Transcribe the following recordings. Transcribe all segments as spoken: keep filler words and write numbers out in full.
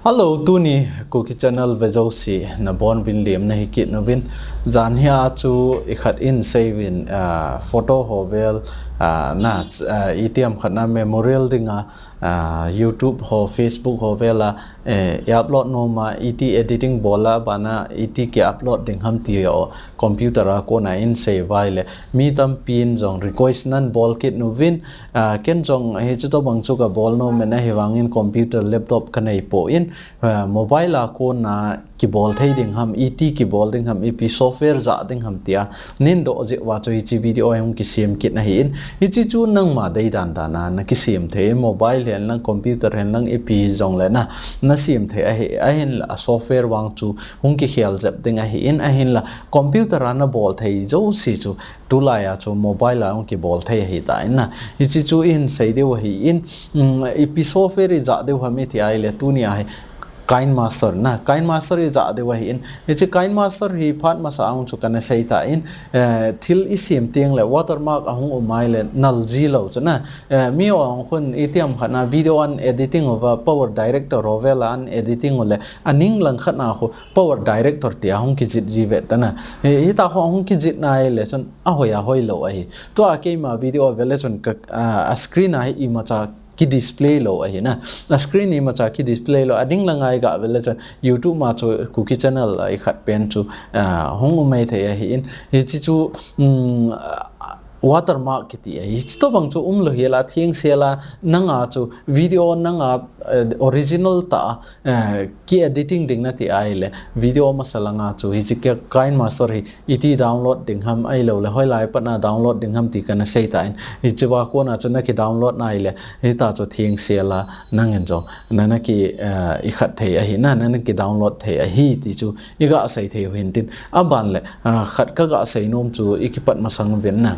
Hello, tuni Kuki Channel vejouse nabonuvin lemna hikit uvin. Jan hia chu ikhat in seiyuvin, ah, photo ho vel, ah, na, ah, itiham khat na memorial dinga, ah, YouTube ho, Facebook ho vela, eh, i upload noma, iti editing bola, bana iti ki upload ding ham ti ho, computer a kona in seiyuva ahile. Mi tampin jong request nabol kit uvin, ah, ken jong hiche tobang chu kabol nom in ahivangin computer laptop kanei poi, ah, mobile a kona kibol thei ding ham, iti kibol ding ham, ipi software jah ding ham tia, nin doh jeh uva chu hiche video hi hung kisem kit ahin, hiche chu nangma deidan dan a nakisem thei, mobile hen lang, computer hen lang, ipi hijongle na, nasem thei ahi, ahinla software vang chu hung kikhel jep ding ahin, ahinla computer a nabol thei jouse chu tulai a chu mobile a hung kibol thei ahitan na, hiche chu ihin sei diu ahin, um, ipi software ijah diu ham iti ahile, tuni ahi, KineMaster na, KineMaster ijah diu ahin. Hiche KineMaster hi phat masa a chu kana seitan, eh, thil isem tengle watermark ahung um ahile nalji lou chu na. Eh, mi ho ahung khun itiham khat na video ana editing uva power director ho vela ana editing ule aning lang khat na khu power director tia hung kijih ji ve tan na. Eh, hita khu ahung kijih na ahile chun ahoi ahoi lou ahi. Tua keima video vele chun ka, ah, a screen a hi imacha ki display lou ahi na. A screen imacha ki display lou. Ading langa iga vele chun YouTube ma chu Kuki Channel a ikhat pen chu, ah, hung um maithei ahin. Hiche chu, um, watermark kiti ahi. Hiche tobang chu umlou hela, thengsela, nanga chu video nanga, eh, original ta, eh, ki editing ding nati ahile. Video masa langa chu hiche ki-, KineMaster hi iti download ding ham ahiloule, hoilai patna download ding ham ti kana seitan. Hichea kona chu naki download na ahile, hita chu thengsela, nangin jong, nana ki, eh, ikhat thei ahi, na, nana ki download thei ahi, ti chu iga sei thei u hintin. Aban le, ah, khat kaga sei nom chu ikipat masang uvin na.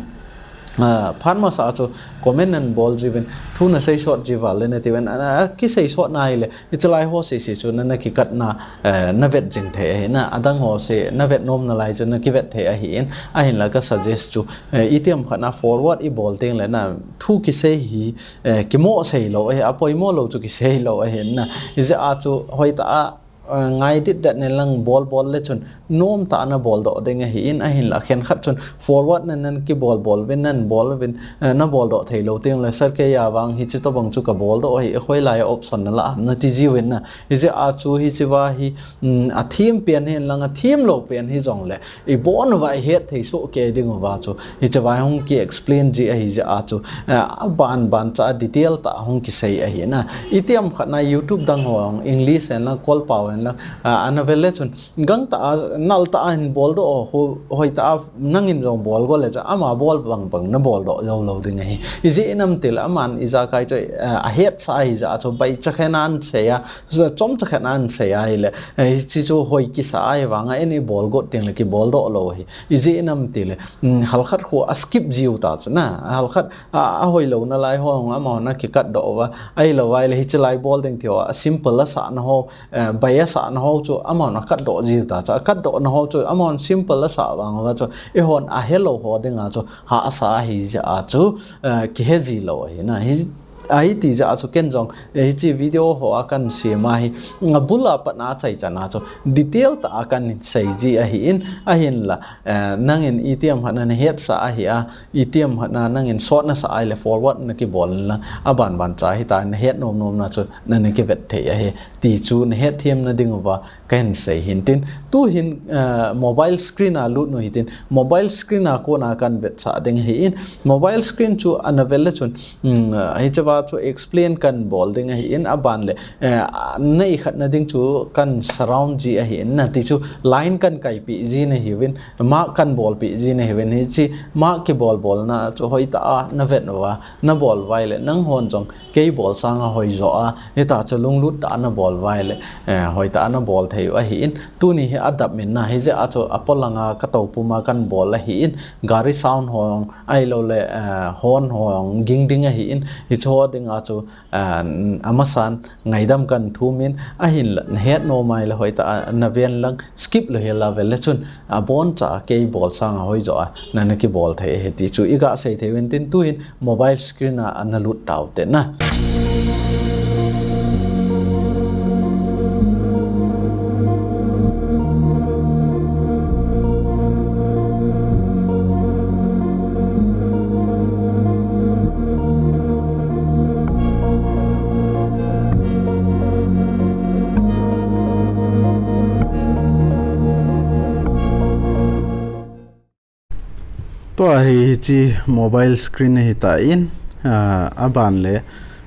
Ah, phat masa chu comment nabol jiuvin, thu nasei sot jiuva le nati uvin, ah, kisei sot na ahile, hichelai ho sese chu nana kikatna, eh, navet jing thei ahi na, adang ho se navet nom nalai chu nakivet thei ahin, ahinla ka suggest chu, eh, itiham khat na forward ibol tengle na, thu kisei hi, eh, kimo sei lou ahi, apoimo lou chu kisei lou ahin na, hijeh a chu hoitah a, eh, ngai dit det nen lang bol bol le chun, nomtah a nabol doh ding ahin, ahinla khenkhat chun forward nana kibol bol uvin, nabol uvin, eh, nabol doh thei lou tengle, sir keiya vang hiche tobang chu kabol doh ahi, hoilai a option nalah ham nati jiuvin na, hijeh a chu hichea hi, um, athem pen hen lang, athem lou pen hijongle, ibon uva ihet thei soh kei ding uva chu, hichea hung ki explain ji ahi jeh a chu, eh, aban ban cha detail tah hung kisei ahi na. Itiham khat na YouTube dang ho hung English hen lang, kolpao hen lang, ah, ana vele chun, gangtah a, naltah a hin bol doh ho, hoitah a, nangin jong bol go le chu, ama bol bang bang nabol doh jou lou ding ahi. Ijeh inem itile, aman ijakai chu, eh, ahetsah ahi jeh a chu, baicha khen ana sei a, chomcha khen ana sei ahile, eh, hiche chu hoi kisa ahi vanga, eini bol got tengle kibol doh lou ahi. Ijeh inem itile, um, halkhat khu a skip jiu ta chu na, halkhat a, ahoi lou nalai ho, amahon akikat doh uva, ahilou ahile hichelai bol ding ti ho, a simple a sahna ho, eh, bai a sahna ho chu, amahon akat doh jiu ta chu, akat dohna ho chu, amahon simple a sah vang uva chu, eihon ahelou ho dinga chu, hahsa ahi jeh a chu, eh, kihe ji lou ahi na, hi, ahi ti jeh a chu ken jong, eh, hiche video ho a kan sem ahi, abul a pat na achaichan a chu, detail tah a kan sei ji ahin, ahinla, eh, nangin itiham khat na nahetsah ahi a, itiham khat na nangin sot nasah ahile forward nakibol in lang, aban ban cha hita nahet nom nom na chu nana kivet thei ahi, ti chu nahet them na ding uva kahin sei hintin. Tuhin, eh, mobile screen a lut u hitin, mobile screen a kona kan vetsah ding ahin, mobile screen chu ana vele chun, um, hichea chu explain kan bol ding ahin, aban le, eh, na ikhat na ding chu kan surround ji ahin na, ti chu line kan kaipeh ji nahiuvin, mark kan bolpeh ji nahiuvin, hiche mark kibol bolna chu hoitah a navet uva, nabol uva ahile, nanghon jong kei bol sanga hoi jo a, hita chu lunglut tah a nabol uva ahile, eh, hoitah a nabol thei u ahin, tuni hi adap in na, hijeh a chu apolanga katou puma kan bol ahin, gari sound ho jong, ahiloule, eh, horn ho jong ging ding ahin, hiche ho dinga chu, eh, amasan ngaidam kan thum in, ahinla nahet nom ahile hoitah a naven lang, skip lou hela vele chun, abon cha a kei bol sanga hoi jo a, nana kibol thei ahi ti chu iga sei thei uvin tin, tuhin mobile screen a ana lut tau te na. Tua hi hiche mobile screen ahitan, ah, aban le,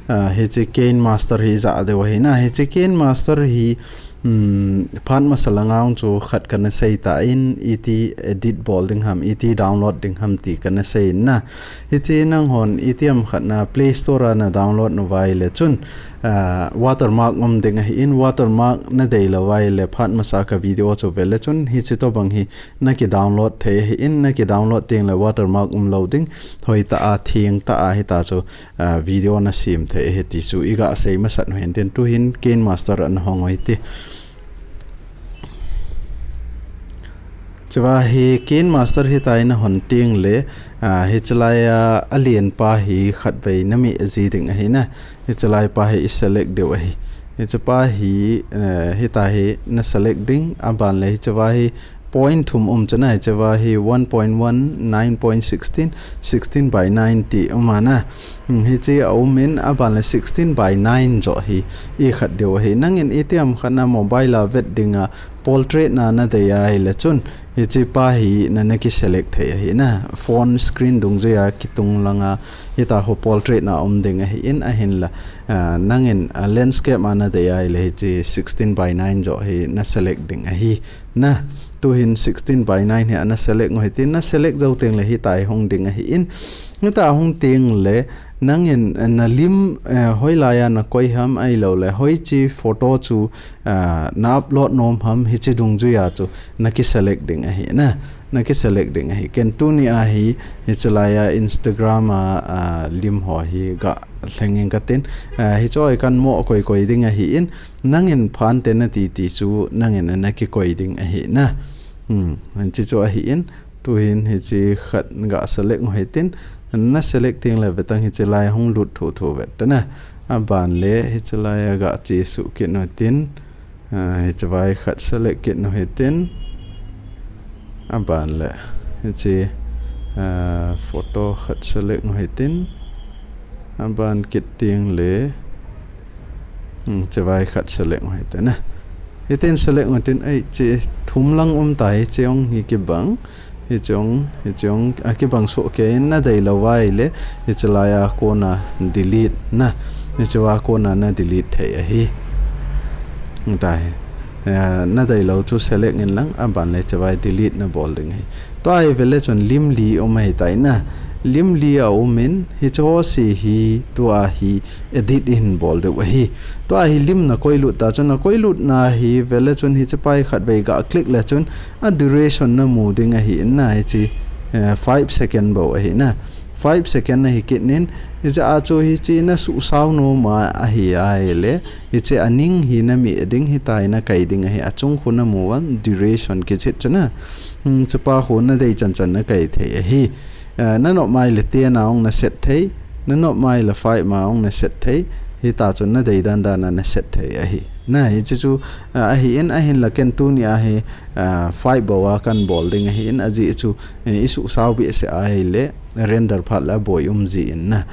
ah, hiche KineMaster hi ijat diu ahi na. Hiche KineMaster hi, um, phat masa langa chu khat kana seitan, iti edit bol ding ham, iti download ding ham ti kana seiyin na. Hiche nanghon itiham khat na Play Store a na download nauva ahile chun, ah, watermark um ding ahin, watermark nadei louva ahile phat masa ka video chu vele chun hiche tobang hi naki download thei ahin, naki download teng le watermark umlou ding, hoitah a, thengtah a hitachu, ah, video nasem thei ahi ti chu iga sei masat u hintin, tuhin KineMaster a nahong u hite. Chua hi KineMaster hitia nahon teng le, ah, hichelai a, alen pa hi khatvei nameh ji ding ahi na. Hichelai pa hi iselect diu ahi. Hiche pa hi, eh, hitia hi naselect ding, aban le hichea hi point thum um chu na, hichea hi one point one, nine point sixteen, sixteen by nine ti um a na. Hmm, hiche aumin, aban le sixteen by nine joh hi ikhat diu ahi. Nangin itiham khat na mobile a vet dinga portrait na nadei a ahile chun, hiche pa hi na, naki select thei ahi na. Phone screen dungjuia kitung langa hitachu portrait na um ding ahin, ahinla, ah, nangin, ah, landscape a nadei a ahile hiche sixteen by nine joh hi naselect ding ahi na. Tuhin sixteen by nine hi naselect u hitin, naselect jou teng le hitia hi hung ding ahin. Hitia hung teng le nangin, eh, nalim, eh, hoilai a nakoi ham ahilou le hoiche photo chu, ah, na upload nom ham hiche dungjuia chu naki select ding ahi na. Naki select ding ahi. Ken tunia hi, hichelai a Instagram a, ah, lim ho hi ga lheng inge katin. Ah, hichu hi kahin mo koi koi ding ahin, nangin phante nati ti chu nangin naki koi ding ahi na. Hmm, hiche chu ahin, tuhin hiche khat ga select u hitin, naselect teng le vetan hichelai hung lut thuthu vet tan na. Aban le hichelai a ga chesuh kit u hitin, ah, hichea hi khat select kit u hitin, aban le hiche, ah, photo khat select u hitin, aban kit teng le, hmm, hichea hi khat select u hitin na. Hitin select u hitin, ei, hiche thum lang um tai, hiche jong hi kibang, hiche jong, hiche jong, akibang soh kei in, nadei louva ahile, hichelai a kona delete na, hichea kona na delete thei ahi. Hitia hi, eh, nadei lou chu select in lang, aban le hichea hi delete nabol ding ahi. Tua hi vele chun lim li um ahitai na. Lim li aumin, hicheho jouse hi tua hi edit ihin bol diu ahi. Tua hi lim nakoi lut ta chun, nakoi lutna hi vele chun hiche pa hi khatvei ga click le chun, a duration namu ding ahin na, hiche, eh, five second bou ahi na. Five second ahi kit in, hijeh a chu hiche nasuhsao nom a ahi ahile, hiche aning hi nameh ding, hitia hi nakai ding ahi, achung khu namu uvam, duration kicheh chu na. Hmm, hichepa khu nadei chan chan nakai thei ahi. Eh, nanop mai le ten a jong naset thei, nanop mai le five ma jong naset thei, hitia chu nadei dan dan a naset thei ahi. Na, hiche chu, eh, ahin, ahinla ken tunia hi, eh, five bou a kahin bol ding ahin, ajeh chu, eh, isuhsao behseh ahile, render phat le aboi um jin na.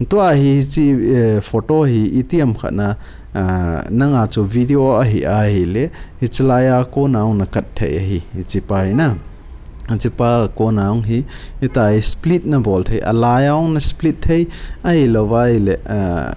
Tua hi hiche, eh, photo hi itiham khat na, ah, nanga chu video ahi ahile, hichelai a kona jong nakat thei ahi, hichepa hi na. Hichepa kona jong hi, hitia hi split nabol thei, alai a jong nasplit thei, ahilouva ahile, ah,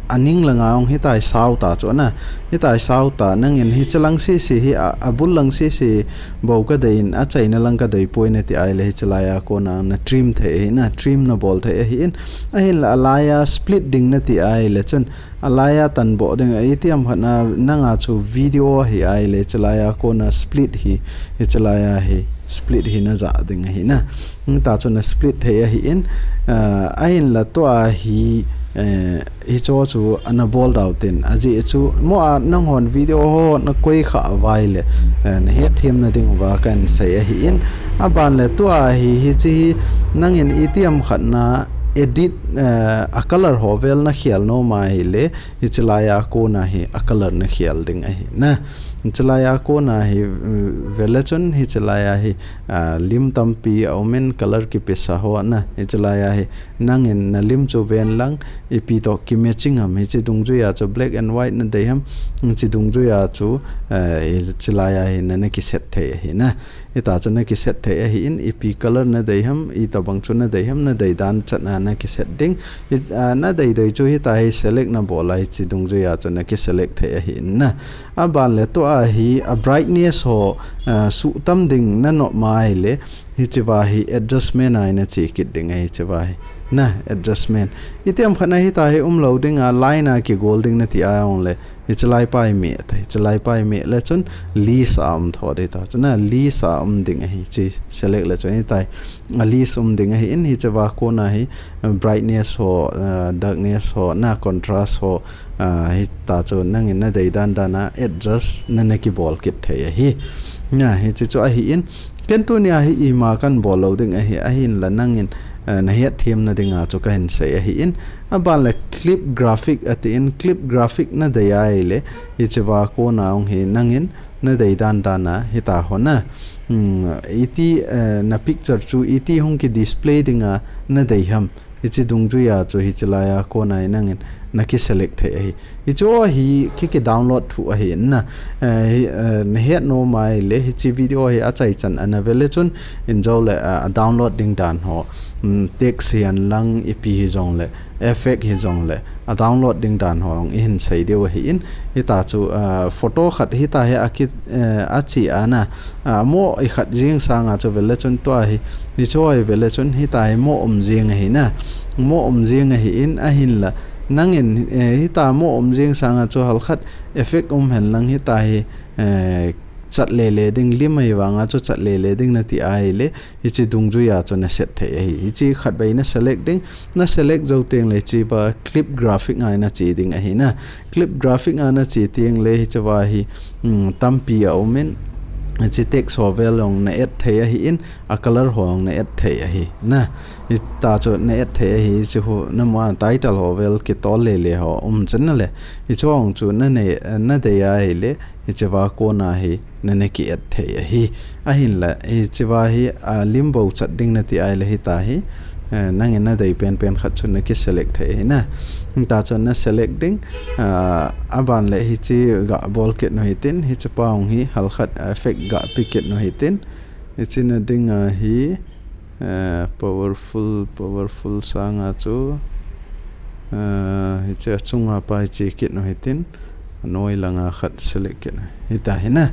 aning langa jong hitia hi sao ta chu na, hitia hi sao ta, nangin hiche lang sese hi, a, abul lang sese bou kadei in, achaina lang kadei poi nati ahile, hichelai a kona na trim thei ahi na, trim nabol thei ahin, ahinla alai a split ding nati ahile chun, alai a tanboh ding, itiham khat na nanga chu video ahi ahile, hichelai a kona split hi, hichelai a hi, split hi najah ding ahi na. Hitia chu nasplit thei ahin, ah, ahinla tua hi, eh, hicheho chu anabol dau tin, ajeh chu mo a nanghon video ho nakoi khah uva ahile, eh, nahetthem na diuva kahin sei ahin, aban le tua hi, hiche hi nangin itiham khat na edit, eh, a color ho vel na khel nom ahile, hiche laiya kona hi a color na khel ding ahi na. Hiche laiya kona hi, mm, vele chun hiche laiya hi, ah, lim tampi a um in color kipesa ho na. Hiche laiya hi nangin na lim chu ven lang ipi toh ki matching ham, hiche dungjuiya chu black and white na dei ham, hiche dungjuiya chu, eh, hiche laiya hi na, na kiset thei ahi na. Hita chu na kiset thei ahin, ipi color na dei ham, itobang chu na dei ham, na dei dan chan a na kiset ding. Hi, ah, na dei dei chu hita hi select na bol a hiche dungjuiya chu na kiselect thei ahin na. Aban le tua hi a brightness ho, ah, suhtam ding na nom ahile, hicheva hi adjustment a na che kit ding ahi, hicheva hi. Na, adjustment. Itiham khat na hita hi umlou ding a, line a kigol ding na ti a jong le. Hiche laipa i meh ta, hiche laipa i meh le chun list a um tho ding ta. Chun a list a um ding ahi, hiche select le chun hita hi. A list um ding ahin, hicheva kona hi, eh, brightness ho, eh, darkness ho, na contrast ho, ah, hita chu nangin na dei dan dan a adjust na, na kibol kit thei ahi. Na, hiche chu ahin, ken tunia hi ima kan bol lou ding ahi, ahinla nangin, eh, na hetthem na dinga chu kahin sei ahin. Aban le clip graphic atin, clip graphic na dei ahile, hicheva kona jong hi nangin na dei dan dan a hita ho na. Hmm, iti, eh, na picture chu iti hung ki display dinga na dei ham. Hiche dungjuiya chu hiche laiya kona hi nangin na kiselect thei ahi. Hiche ho hi ki, ki download thu ahi na. Eh, hi, eh, na het nom ahile hiche video hi achaichan a na vele chun in jou le, ah, a download ding dan ho. Mm, text hihen lang ipi hijong le, effect hijong le, a download ding dan ho jong ihin sei diu ahin. Hita chu, ah, photo khat hita hi a ki, eh, a che a na, ah, mo i khat jing sanga chu vele chun tua hi, hiche ho hi vele chun hita hi mo um jing ahi na. Mo um jing ahin, ahinla nangin, eh, hita mo um jing sanga chu halkhat effect um hen lang hita hi, eh, chat lele ding, lim ahi vanga chu chat lele ding na ti ahile, hiche dungjuiya chu na set thei ahi. Hiche khatvei na select ding, na select jou teng le hicheva clip graphic a na che ding ahi na. Clip graphic a na che teng le hicheva hi, mm, tampi a um in, hiche text ho vel jong na add thei ahin, a color ho jong na add thei ahi na. Hita chu na add thei ahi, hiche ho na mu a title ho vel kitol lele ho um chun na le. Hiche ho jong chu na nei, na dei ahile, hicheva kona hi na, na ki add thei ahi. Ahinla, hicheva hi, ah, lim bou chat ding na ti ahile hita hi, eh, nangin na dei penpen khat chu na kiselect thei ahi na. Hita chu na select ding, ah, aban le hiche ga bol kit nu hitin, hichepa jong hi halkhat effect ga pe kit nu hitin. Hiche na dinga hi, eh, powerful, powerful sanga chu, eh, hiche achunga pa hi che kit nu hitin, anoi langa khat select kit nu. Hita hi na.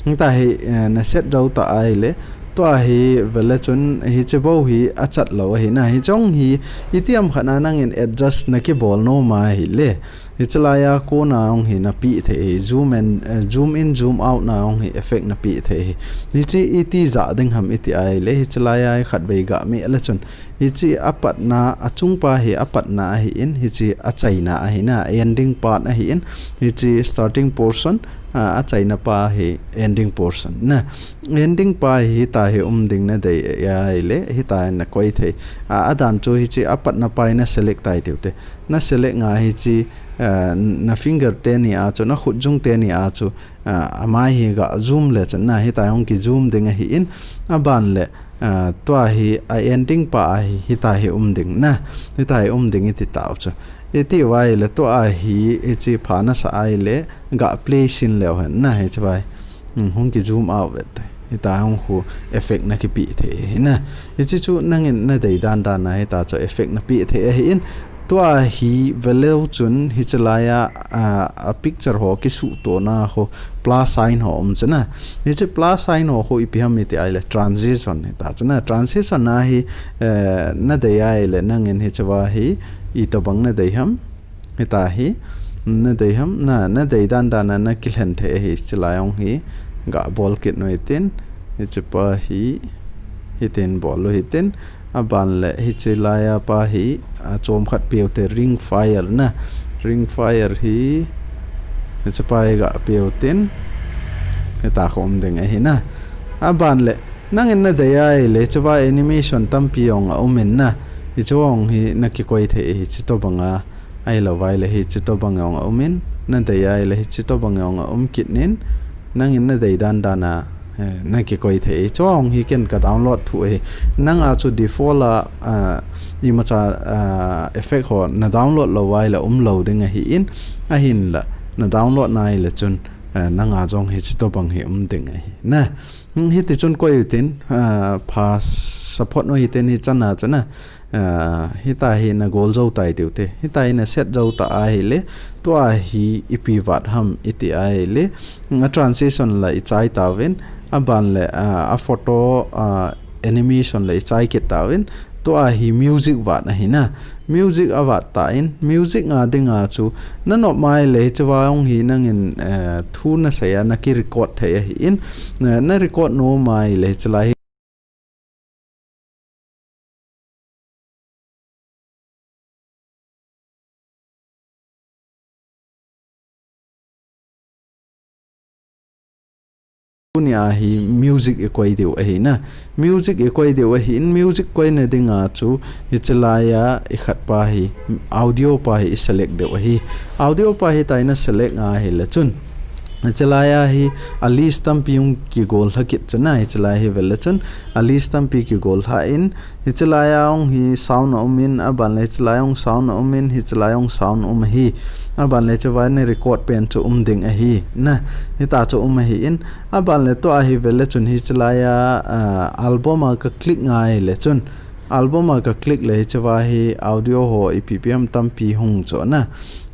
Hita hi, eh, na set jou ta ahile, tua hi vele chun hiche bou hi achat lou ahi na. Hiche jong hi itiham khat na nangin adjust na kibol nom ahile, hiche laiya kona jong hi na pe thei ahi, zoom and, eh, zoom in, zoom out na jong hi effect na pe thei ahi. Hiche iti ja ding ham iti ahile, hiche laiya hi khatvei ga meh le chun, hiche apatna, achung pa hi apatna ahin, hiche achaina ahi na, ending part ahin, hiche starting portion, ah, achaina pa hi ending portion na. Ending pa hi hita hi um ding na dei ahile, hita na koi thei. Ah, adan chu hiche apatna pa hi na select tai tiu te. Na select nga hiche, ah, na finger teni a chu, na khutjung teni a chu, ah, amai hi ga zoom le chun na, hita jong ki zoom ding ahin, aban le, ah, tua hi a ending pa a hi, hita hi um ding na, hita hi um ding iti tau chu. Iti uva ahile tua hi, hiche pha na sa ahile, ga play sin leu hen na, hiche vai. Hmm, hung ki zoom out vet. Hita hung khu effect na kipe thei ahi na. Hiche chu nangin na dei dan dan a hita chu effect na pe thei ahin. Tua hi veleu chun hiche laiya, a, a picture ho kisuhtona ho plus sign ho um chu na. Hiche plus sign ho khu ipi ham iti ahile transition hita chu na. Transition a hi, eh, na dei ahile nangin hicheva hi itobang na dei ham. Hita hi, na dei ham, na, na dei dan dan a na kilhen thei ahi, hiche lai jong hi, ga bol kit nu hitin, hiche pa hi, hitin bol u hitin, aban le hiche laiya pa hi, achom khat peu te ring fire na, ring fire hi, hiche pa hi ga peu tin, hita khu um ding ahi na. Aban le, nangin na dei ahile, hicheva animation tampi jong a um in na. Hichu hung hi na kikoi thei ahi, chutobang a, ahilou vai le hichu tobang jong a um in, na dei a ahile hichu tobang jong a um kit in, nangin na dei dan dan a, eh, na kikoi thei. Hichu hung hi ken ka download thu ahi. Nang a chu default a, ah, imacha, ah, effect ho na download lou vai le um lou ding ahi in, ahinla, na download na ahile chun, eh, nang a jong hichu tobang hi um ding ahi. Na, Hmm, hiti chun koi utin, ah, pha support u hitin hichan a chun a, ah, hitia hi na gol jou tai diu te. Hitia hi na set jou ta ahile, tua hi ipi vat ham iti ahile, hmm, a transition la i chai tauvin, aban le, ah, a photo, ah, animation la i chai kit tauvin, tua hi music vat ahi na. Music a vat ta in, music a ding a chu, na nop mai le hichu va hung hi nangin, eh, thu na sei a na ki record thei ahi in, eh, na record nom mai le hichu lai hi. Tuni a hi music i koi diu ahi na. Music i koi diu ahi in, music koi na ding a chu hichu lai a i khat pa hi, audio pa hi i select diu ahi. Audio pa hitia i na select a ahile chun, hichu lai a hi a list tampi hung kigol lha kit chun a, hichu lai hi vele chun a list tampi kigol lha in, hichu lai a hung hi sound a um in, aban le hichu lai a hung sound a um in, hichu lai a hung sound um ahi. Aban le hichu va na record pen chu um ding ahi. Na, hitia chu um ahi in, aban le tua hi vele chun hichu lai a, ah, album a ka click ngai le chun, album a ka click le hichu va hi audio ho ipi pi ham tampi hung chu na.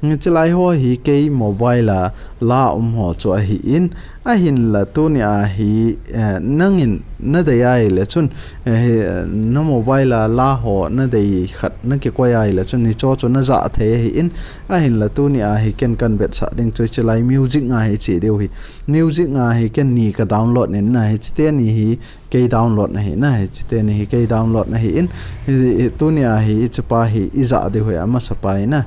Hichu lai ho hi kei mobile a la um ho chu ahi in, ahinla tuni a hi, eh, nangin na dei ahile chun, eh, hi, eh, na mobile a la ho na dei khat na kikoi ahile chun hichu chu na ja thei ahi in, ahinla tuni a hi ken kan vetsah ding chu hichu lai music a hi che diu hi. Music a hi ken ni ka download in na, hichu teni hi kei download na hi na, hichu teni hi kei download na hi in, hi, hi, tuni a hi hichu pa hi i ja diu hi amasa pa hi na.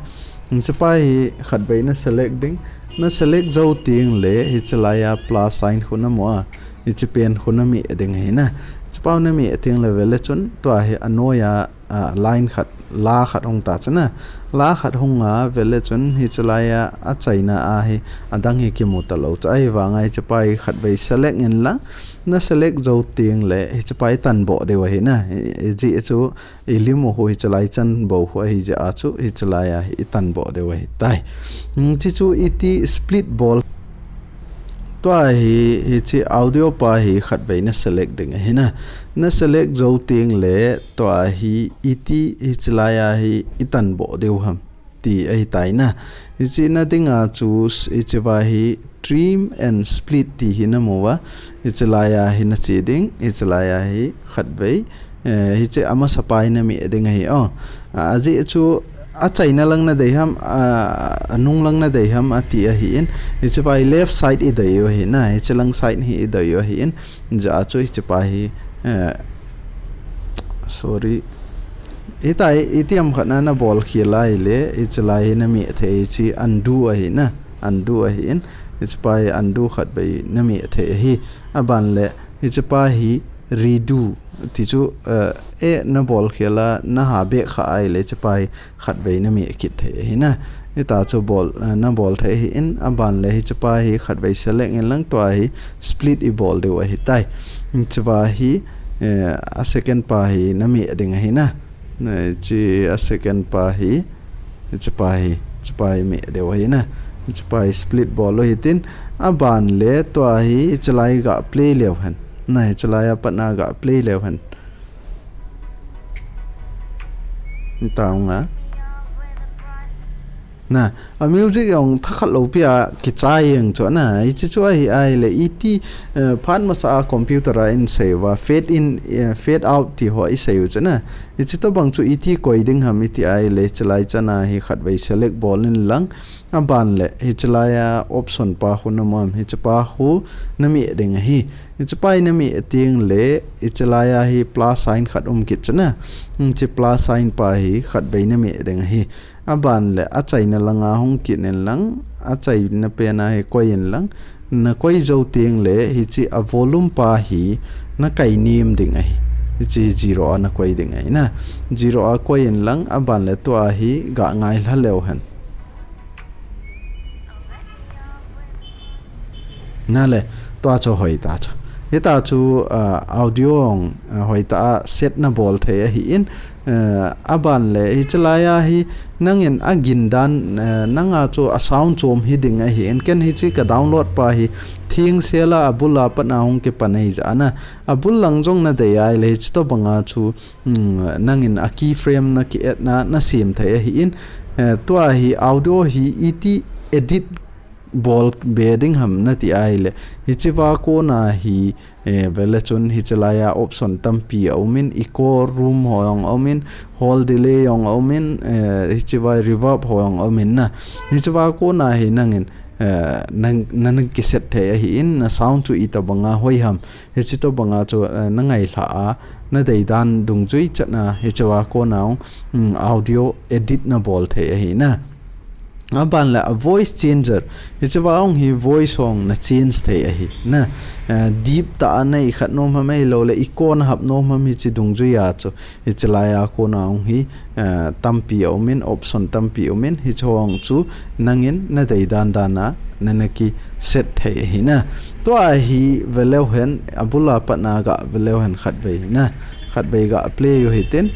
Hichu pa hi khatvei na select ding, na select jou teng le hichu lai a plus sign khu na mu a, hichu pen khu na meh ding ahi na. Hichu pa na meh teng le vele chun tua hi a noi a, ah, line khat, la khat hung ta chun a. La khat hung a vele chun hichu lai a, a chaina a hi, a dang hi kimu ta lou chu. Ahivang a hichu pa hi khatvei select in lang, na select jou teng le hichu pa i tan boh diu ahi na. I, i ji chu i lim u khu hichu lai chan bou khu ahi jeh a chu hichu lai a hi i tan boh diu ahi tai. Hmm, hichu iti split bol. Tua hi, hichu audio pa hi khatvei na select ding ahi na. Na select jou teng le tua hi iti hichu lai a hi i tan boh diu ham ti ahi tai na. Hichu na ding a chu s-, hichu va hi trim and split ti hi na mu va. Hichu lai a hi na che ding, hichu lai a hi khatvei, eh, hichu amasa pa hi na meh ding ahi o. A, ajeh chu a chaina lang na dei ham, a, a nung lang na dei ham ati ahi in. Hichu va hi left side i dei u ahi na, hichu lang side hi i dei u ahi in. Jeh a chu hichu pa hi, eh, sorry. Hitia hi, iti ham khat na na bol khel a ahile, hichu lai hi na meh thei, hichu undo ahi na, undo ahi in. Hichu pa hi undo khatvei na meh thei ahi. Aban le, hichu pa hi redo ti chu, eh, eh, na bol khel a, na ha back kha ahile, hichu pa hi khatvei na meh kit thei ahi na. Hitia chu bol, eh, na bol thei ahi in, aban le hichu pa hi khatvei select in lang tua hi split i bol diu ahi tai. Hichu va hi, eh, a second pa hi na meh ding ahi na. Na, hichu a second pa hi, hichu pa hi, hichu pa hi meh diu ahi na. Hichu pa hi split bol u hitin, aban le tua hi hichu lai ga play leu hen. Na, hichu lai a pat na ga play leu hen. Tao nga. Na, a music jong thakhat lou pi a kichai jeng chu na. Hichu chu ahi ahile iti, eh, phat masa a computer a i sei uva fade in, eh, fade out ti ho i sei u chu na. Hichu tobang chu iti koi ding ham iti ahile hichu lai chan a hi khatvei select bol in lang. Aban le hichu lai a option pa khu na mu am, hichu pa khu na meh ding ahi. Hichu pa hi na meh teng le hichu lai a hi plus sign khat um kit chu na. Hichu plus sign pa hi khatvei na meh ding ahi. Aban le a chaina lang a hung kit in lang, a chaina pen a hi koi in lang, na koi jou teng le hichu a volume pa hi na kai nem ding ahi. Hiche zero a nakoi ding ahi na. Zero a koi in lang, aban le tua hi ga ngai lha leu hen. Na le, tua chu hoi ta chu. Hita chu, ah, audio hong, ah, hoi ta a set na bol thei ahi in, ah, aban le, hiche lai a hi nangin a gin dan, ah, nanga chu a sound chom hi ding ahi in, ken hiche ka download pa hi thing sela a bul a pat na hong kipan ahi ja na. A bul lang jong na dei ai le, hiche to banga chu, um, nangin a keyframe na ki add na, na sem thei ahi in, eh, tua hi audio hi iti edit bol be ding ham na ti ai le. Hiche va kona hi, eh, vele chun hiche lai a option tampi a um in, echo room ho jong um in, hall delay jong um in, eh, hiche va reverb ho jong um in na. Hiche va kona hi nangin, eh, nang, nang ki set thei ahi in, na sound chu ita banga hoi ham. Hiche to banga chu, eh, na ngai lha a, na dei dan dungjui chat na, hiche va kona hong, um, audio edit na bol thei ahi na. Aban le a voice changer. Hiche va hong hi voice hong na change thei ahi na. Eh, deep ta a na i khat nom ham ei lo le i ko na hap nom ham hiche dungjui a chu. Hiche lai a kona hong hi, eh, tampi a um in, option tampi um in, hiche hong chu nangin na dei dan dan a, na na ki set thei ahi na. Tua hi veleu hen, a bul a pat na ga veleu hen khat vei na. Khat vei ga play u hitin.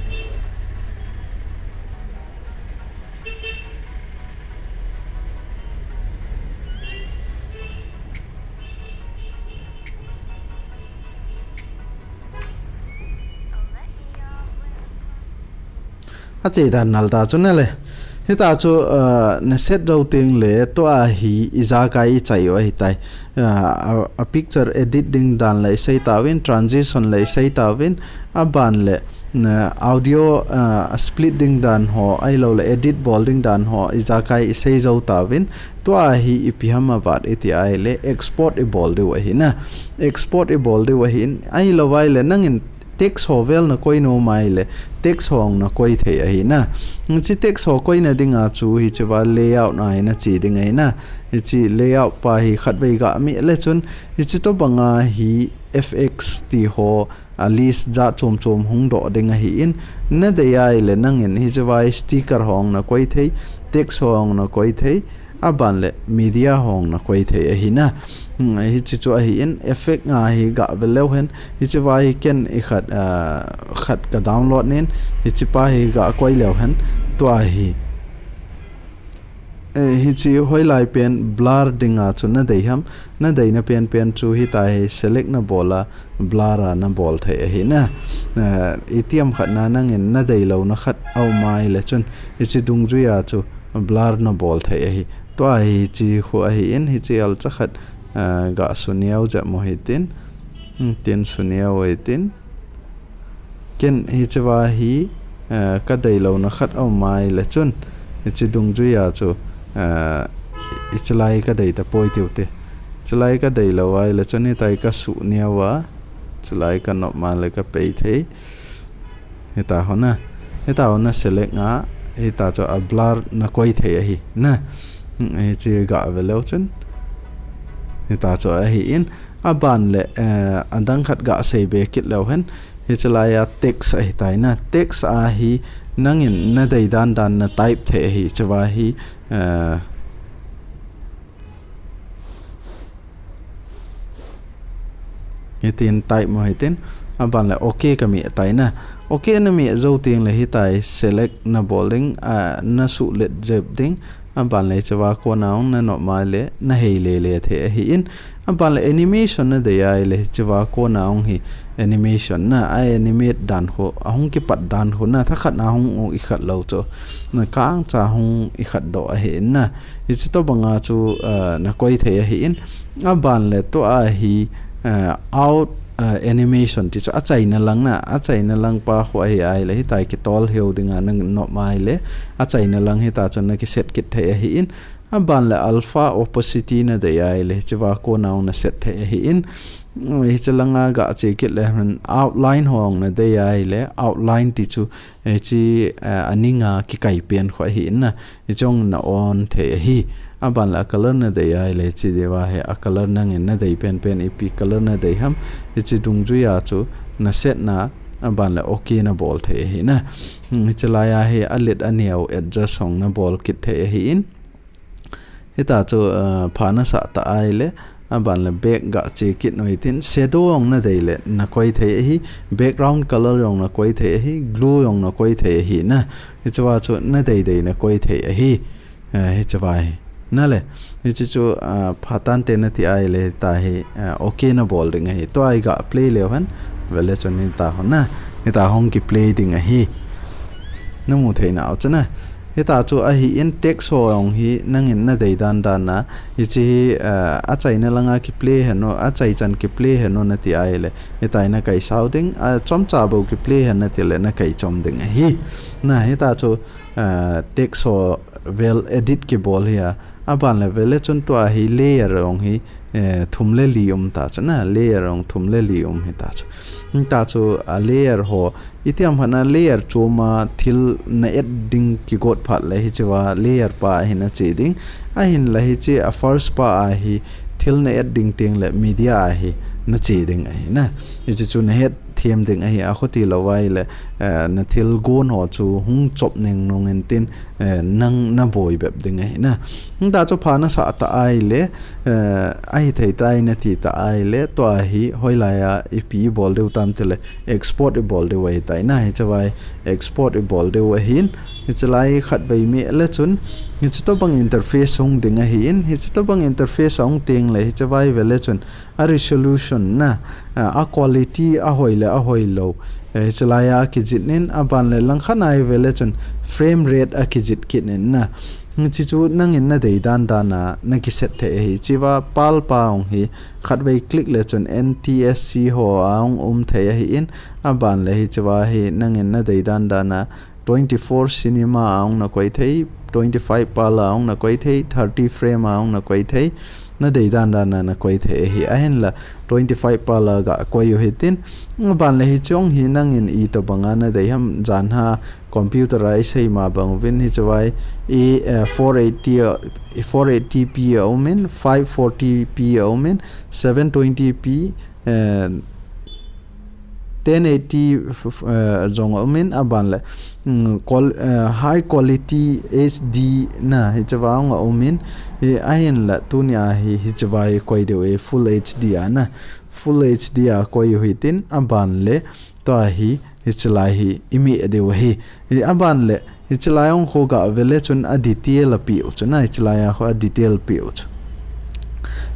A che dan nal ta chu na le. Hita chu, uh, na set dou ting le tua hi i jakai i chai u ahi tai. Uh, a, a picture edit ding dan le i sei ta vin, transition le i sei ta vin, aban le, uh, audio, uh, split ding dan ho, ai lo le edit bol ding dan ho, i jakai i sei jou ta vin, tua hi ipi ham a vat i ti ai le export i bol diu ahi na. Export i bol diu ahi in, ai lo vai le nangin text ho vel na koi nom ai le, text ho hong na koi thei ahi na. Hiche text ho koi na ding a chu hiche va layout na hi na che ding ahi na. Hiche layout pa hi khat vei ga mi le chun, hiche to banga hi F X ti ho a list ja chom chom hung doh ding ahi in, na dei ai le nangin hiche va sticker ho hong na koi thei, text ho hong na koi thei, aban le media ho hong na koi thei ahi na. Hmm, hiche chu ahi in effect nga hi ga veleu hen, hiche va hi ken i khat, ah, khat ka download nin, hiche pa hi ga koi leu hen, tua hi. Eh, hiche hoi lai pen blur ding a chu na dei ham, na dei na pen pen chu hita hi select na bol a, blur a na bol thei ahi na. Eh, i tiam khat na nangin na dei lo na khat a um ai le chun, hiche dungjui a chu blur na bol thei ahi. Tua hi hiche khu ahi in, hiche al cha khat, eh, ga su niau ja mo hitin. Hmm, tin su niau hitin. Ken hiche va hi, eh, ka dei lo na khat a um ai le chun, hiche dungjui a chu, eh, hiche lai ka dei ta poi tiu te. Hiche lai ka dei lo ai le chun hitai ka su niau a, hiche lai ka nop ma le ka pei thei. Hita ho na, hita ho na select nga, hita chu a blur na koi thei ahi na. Hiche ga veleu chun, hita chu ahi in, aban le, eh, adang khat ga sei be kit leu hen, hiche lai a text ahi tai na. Text a hi nangin na dei dan dan na type thei ahi, hiche va hi, eh, hitin type mo hitin, aban le okay ka mi tai na. Okay na mi jou ting le hitai select na bol ding, ah, na su let jep ding, aban le hiche va kona hong na nop ma le na hei le le thei ahi in, aban le animation na dei ai le hiche va kona hong hi animation na, a animate dan khu, a hung kipat dan khu na, tha khat na hung u i khat lo chu. Na kang cha hung i khat doh ahi in na. Hiche to banga chu, ah, na koi thei ahi in. Aban le tua hi, ah, out, ah, animation ti chu a chaina lang na, a chaina lang pa khu ahi ai le hitai ki tol heu ding a na nop mai le, a chaina lang hita chu na ki set kit thei ahi in. Aban le alpha opacity na dei ai le, hiche va kona hong na set thei ahi in. Hiche langa ga che kit le hen outline ho hong na dei ai le, outline ti chu, eh, hiche, eh, a ning a kikai pen khu ahi in na, hiche hong na on thei ahi. Aban le a color na dei ai le, hiche dei va hi a color nangin na dei pen pen ipi color na dei ham, hiche dungjui a chu na set na, aban le okay na bol thei ahi na. Hmm, hiche lai a hi alet aneo adjust hong na bol kit thei ahi in. Hita chu, uh, pha na sah ta ai le, aban le back ga che kit noi tin, shadow jong na dei le na koi thei ahi, background color jong na koi thei ahi, glue jong na koi thei ahi na. Hiche va chu na dei dei na koi thei ahi. Eh, hiche va hi. Na le, hiche chu, uh, pha tan te na ti ai le ta hi, uh, okay na bol ding ahi. Tua i ga play leu hen, vele chun hita hon na, hita hong ki play ding ahi. Na mu thei nau chu na. Hita chu ahi in text ho jong hi nangin na dei dan dan na. Hiche hi, uh, achaina langa ki play hen o, achai chan ki play hen o na ti ai le. Hita hi na kai sao ding, a chomcha bou ki play hen na ti le na kai chom ding ahi. Na hita chu, uh, text ho vel edit ki bol hi a. Aban le vele chun tua hi layer jong hi, eh, thum le li um ta chu na, layer jong thum le li um hi ta chu. Hita chu a layer ho, itiam hana layer chuma thil na add ding ki got phat le hiche va layer pa hi na che ding. Ahin la hiche a first pa a hi thil na add ding teng le media a hi na che ding ahi na. Hiche chu na het thiam ding ahi a khoti lo vai le, eh, na thil gon ho chu hung chop neng nung in tin, eh, nang na boi bep ding ahi na. Hita chu pha na sah ta ai le, eh, ahi thei tai na ti ta ai le, tua hi hoi lai a ipi i bol deu tam ti le, export i bol deu ahi tai na, hiche vai export i bol deu ahin, hiche lai khat vei me le chun, hiche to bang interface hung ding ahi in, hiche to bang interface hung teng le, hiche vai vele chun, a resolution na, a, a quality a hoi le a hoi lo. Eh, hiche lai a kijit nin aban le langkhat nai vele chun frame rate a kijit kit nin na. Hiche chu nangin na dei dan dan a na ki set thei ahi. Hiche va pal pa hong hi khat vei click le chun N T S C ho a hong um thei ahi in aban le hiche va hi nangin na dei dan dan a twenty-four cinema a hong na koi thei, twenty-five pal a hong na koi thei, thirty frame a hong na koi thei, na dei dan dan a na koi thei ahi. Ahin la twenty-five pal a ga koi u hitin, aban le hiche hong hi nangin i to bang a na dei ham jan ha computer a i sei ma bang uvin hiche vai i, eh, four eighty, eh, four eighty P a um in, five forty P a um in, seven twenty P, eh, ten eighty f-, f-, eh, jong a um in aban le, mm, qual-, eh, high quality H D na hiche va hong a um in, hi ahin la tuni a hi hiche va hi koi deu e full H D a na, full H D a koi u hitin aban le tua hi hiche lai hi i mi deu ahi. Hi aban le hiche lai hong kho ga vele chun a detail a pe u chu na, hiche lai a kho a detail pe u chu.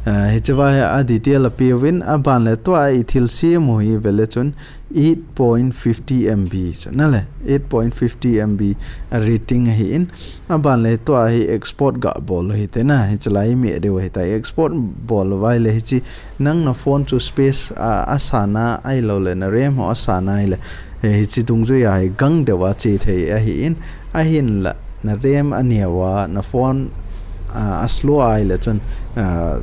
Ah, hiche va hi a detail a pe uvin aban le tua i thil sem u hi vele chun eight point fifty M B chu na le, eight point fifty M B a rating ahi in aban le tua hi export ga bol u hite na, hiche lai i mi deu ahi tai export bol u vai le hiche nang na phone chu space a, a sana ai lo le na RAM ho a sana ai le, eh, hiche dungjui a hi gang deu a che thei ahi in, ahin la na RAM a neo a na phone, a, a slow ai le chun, a,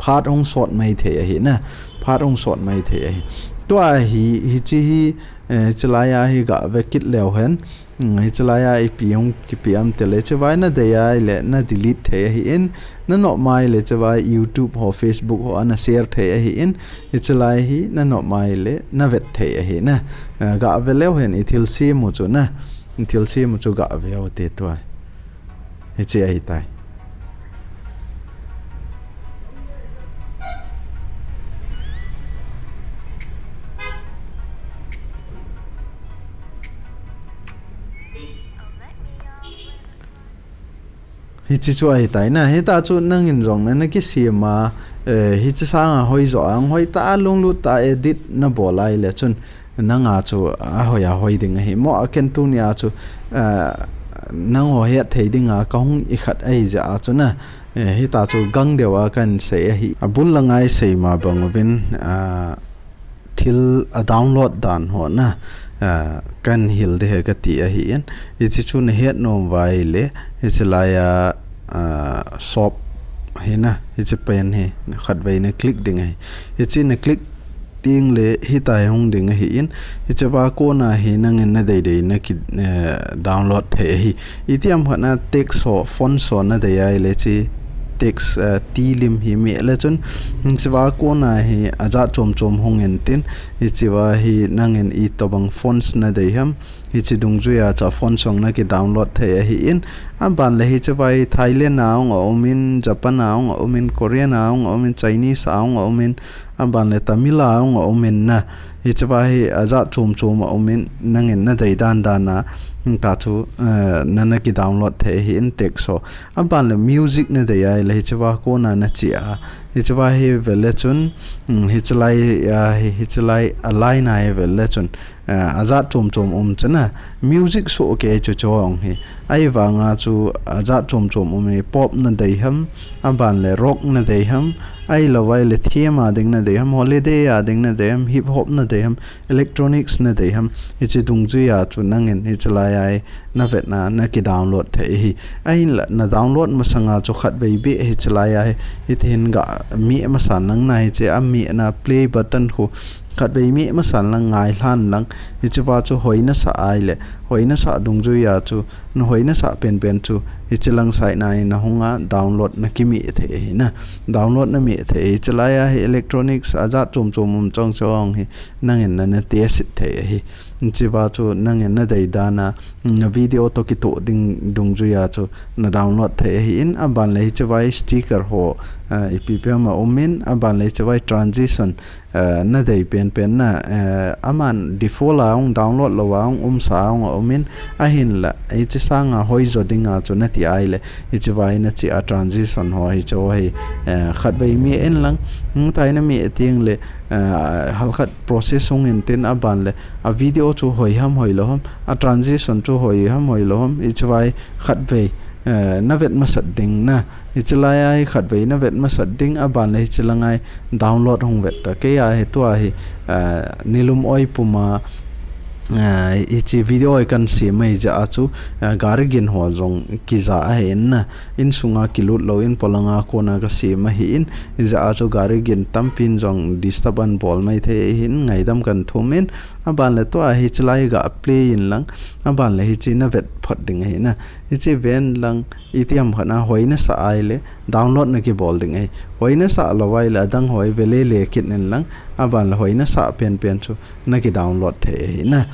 phat hong sot mai thei ahi na, phat hong sot mai thei ahi. Tua hi, hiche hi, eh, hiche lai a hi ga ve kit leu hen, mm, hiche lai a ipi hong kipi am ti le, hiche vai na dei ai le na delete thei ahi in, na nom ai le hiche vai YouTube ho, Facebook ho a na share thei ahi in, hiche lai hi na nom ai le na vet thei ahi na. Eh, ga ve leu hen i thil sem u chu na, i thil sem u chu ga ve u te tua. Hiche ahi tai. Hiche chu ahi tai na, hita chu nangin jong na, na kisem a, eh, hiche sanga hoi jo a, hoi ta a lunglut ta edit na bol ai le chun, nanga chu a hoi a hoi ding ahi. Mo a ken tuni a chu, eh, nang ho het thei ding a ka hung i khat ahi jeh a chu na, eh, hita chu gang deu a kan sei ahi. A bul langa i sei ma bang uvin, ah, thil a download dan ho na, ah, kan hil ding ahi ka ti ahi in. Hiche chu na het nom vai le, hiche lai a, ah, shop hi na, hiche pen hi, khat vei na click ding ahi. Hiche na click ding le, hita hi hung ding ahi in. Hiche va kona hi nangin na dei dei na ki, eh, download thei ahi. Itiam khat na text ho, font ho na dei ai le hiche text, eh, ti lim hi meh le chun, hichea kona hi ajat chom chom hung in tin, hichea hi nangin itobang fonts nadei ham, hiche dungjuia chu a fonts jong naki download thei ahin, aban le hichea hi Thailand a hung aumin, Japan a hung aumin, Korean a hung aumin, Chinese a hung aumin, aban le Tamil a hung aumin na. Hichea hi ajat chom chom aumin, nangin nadei dan dan a, ta chu, eh, na, naki download thei ahin text ho. Aban le music nadei ahile hichea kona nache a. Hichea hi vele chun, mm, hichelai, ah, hi, hichelai a line a hi vele chun, eh, ajat chom chom um chun a. Music soh kei chu chu hung hi. Ahivanga chu ajat chom chom um e, pop nadei ham, aban le rock nadei ham, ahilou vai le theme a ding nadei ham, holiday a ding nadei ham, hip hop nadei ham, electronics nadei ham, hiche dungjuia chu nangin hichelai a hi navetna naki download thei ahi. Ahinla na download masanga chu khatvei beh hichelai a hi, hitin ga meh masan lang na hiche a mehna play button khu khatvei meh masan lang ngai lhan lang, hichea chu hoi nasah ahile, hoi nasah dungjuia chu, na hoi nasah penpen chu, hiche lang side na hi nahung a download naki meh thei ahi na. Download nameh thei, hichelai a hi electronics ajat chom chom um chong chong hi, nangin na, na test thei ahi. Hichea chu nangin nadei dan a, na video toh kitoh ding dungjuia chu na download thei ahin, aban le hichea hi sticker ho, eh, ipi ipi ham aumin, aban le hichea hi transition, eh, nadei penpen na, eh, aman default a hung download lou a hung umsa a hung aumin, ahinla hiche sanga hoijo dinga chu nati ahile, hichea hi nache a transition ho hiche ho hi, eh, khatvei meh in lang, hung tai nameh teng le, eh, halkhat process hung in tin aban le, a video chu hoi ham hoilou ham, a transition chu hoi ham hoilou ham, hichea hi khatvei, eh, navet masat ding na. Hichelai a hi khatvei navet masat ding, aban le hiche lang a hi download hung vet ta. Kei a hi tua hi, eh, nilum oi puma, eh, hiche video hi kan sem mai jeh a chu, eh, gari gin ho jong kija ahin na. Insunga kilut lou in polanga kona kasem ahin, hijeh a chu gari gin tampin jong disturb an bol mai thei ahin, ngaidam kan thum in, aban le tua hichelai ga play in lang, aban le hiche navet phot ding ahi na. Hiche ven lang, itiham khat na hoi nasah ahile, download naki bol ding ahi. Hoi nasah lou vai le adang hoi vele le kit in lang, aban le hoi nasah penpen chu naki download thei ahi na.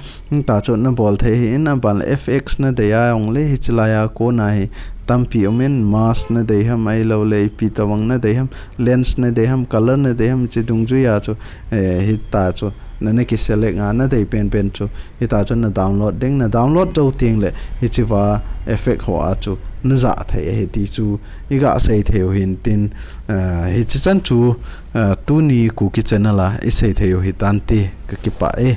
Ta chu nabol thei ahin, aban le F X nadei a hung le, hichelai a kona hi tampi aumin, mask nadei ham, ahilou le ipi tobang nadei ham, lens nadei ham, color nadei ham, hiche dungjuia chu, eh, hita chu na, naki select a nadei penpen chu, hita chu na download ding, na download jou teng le, hichea effect ho a chu najah thei ahi ti chu iga sei thei u hin tin, eh, hiche chan chu, eh, tuni Kuki channel a isei thei u hitante, kakipah e.